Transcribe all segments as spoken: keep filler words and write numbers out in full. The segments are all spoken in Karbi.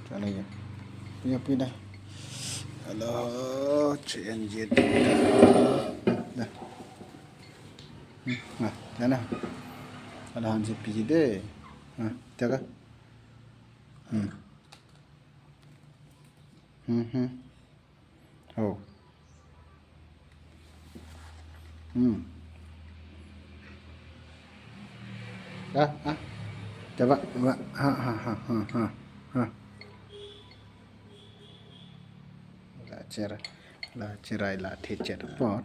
Chana ya. Punya punya. Hello, C N G. Dah. Hmm, nah, chana. Ada hansi piji de. Nah, jaga. Hmm. Hmm, hmm. Oh. Hmm. Ah, ah. Coba, coba. Ha, ha, ha, ha, ha, ha. La cher, la cherai, la the cher apot.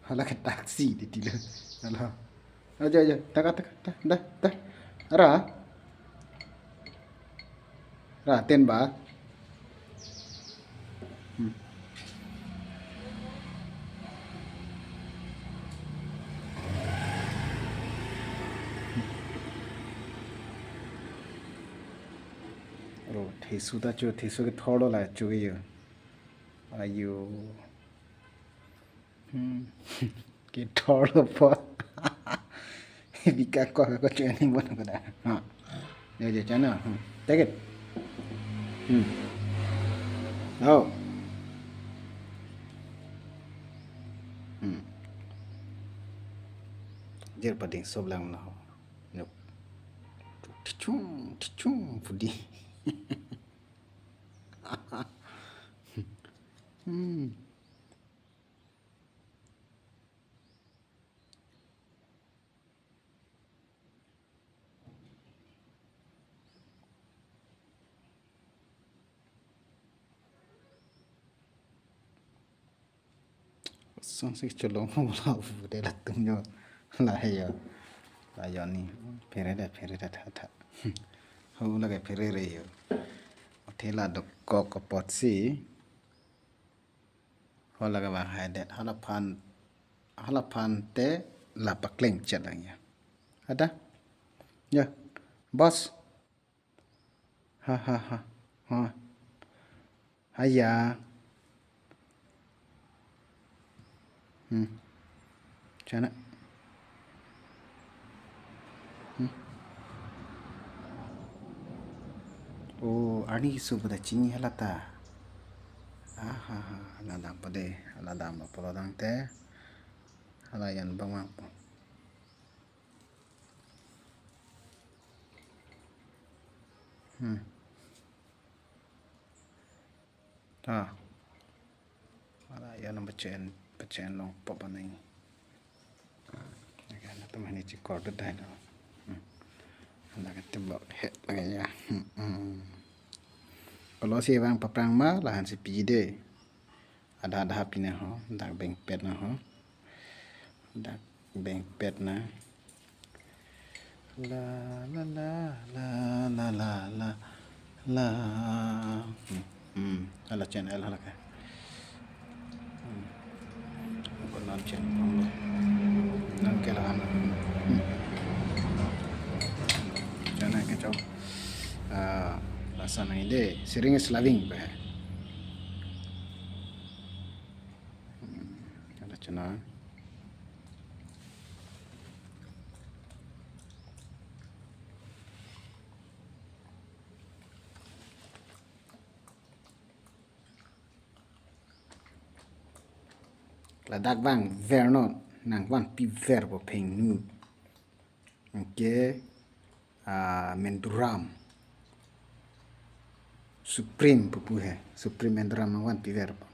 Hala ke taxi di tilo. Hala. Aja, aja. Taka, taka, ta, da, da. Ra. Ra, ten ba. Hmm. Ro, thesu ta chu, thesu kethor lo la chu yo. Ayo. Hmm. Kethor lo po. Bika ko ko chani bon ko da. Ha. Ya, ya, chana. Hmm. Take it. Hmm. Oh. Hmm. Jer pading sob lang na ho. Yuk. Tichung, tichung, pudi. Hmm. Song sik cholong ho la pu de latum yo. La he yo. La yo ni. Phere da, phere da tha tha. Ho lake phere re yo. Thela dokok apotsi. Ho lake vang hai det. Halaphan, halaphan te la pakleng chet lang ya. Ada? Ya. Boss. Ha, ha, ha. Ha. Haya. Hmm. Chana. Hmm. Oh, arni keso pada chini halata. Ah, ha, ha. Hala dam pade. Hala dam apotlo tangte. Hala yan bang bang po. Hmm. Ah. Hala yan pacheng, pacheng long pop anai. Oke, na teman ini cikor deh dah lo. Hmm. Hala ketimbak het lagi ya. Hmm, hmm. Kalau si bang paprang ma, lahan si piji de. Ada ada pine ho, dak bengpet na ho. Dak bengpet na. La, la, la, la, la, la, la, la. Hmm, hmm. Hala channel hala ke. Hmm. Ko non channel. Non ke la. Hmm. Channel ke chok. Ah, lason ini de, sharing is loving ba. Hmm, ada channel. Ladak vangver non, nangvanpi ver po phengnu. Anke, ah, Menduram. Supreme pupu he. Supreme Menduram nangvanpi ver po.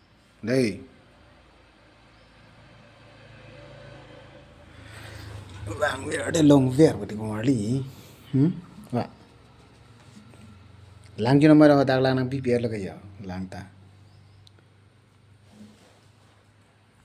Dei. Vangver de longver pati kumarli. Hmm? Wa. Lang jino mara hodak lang nangpi ver lake yo. Lang ta.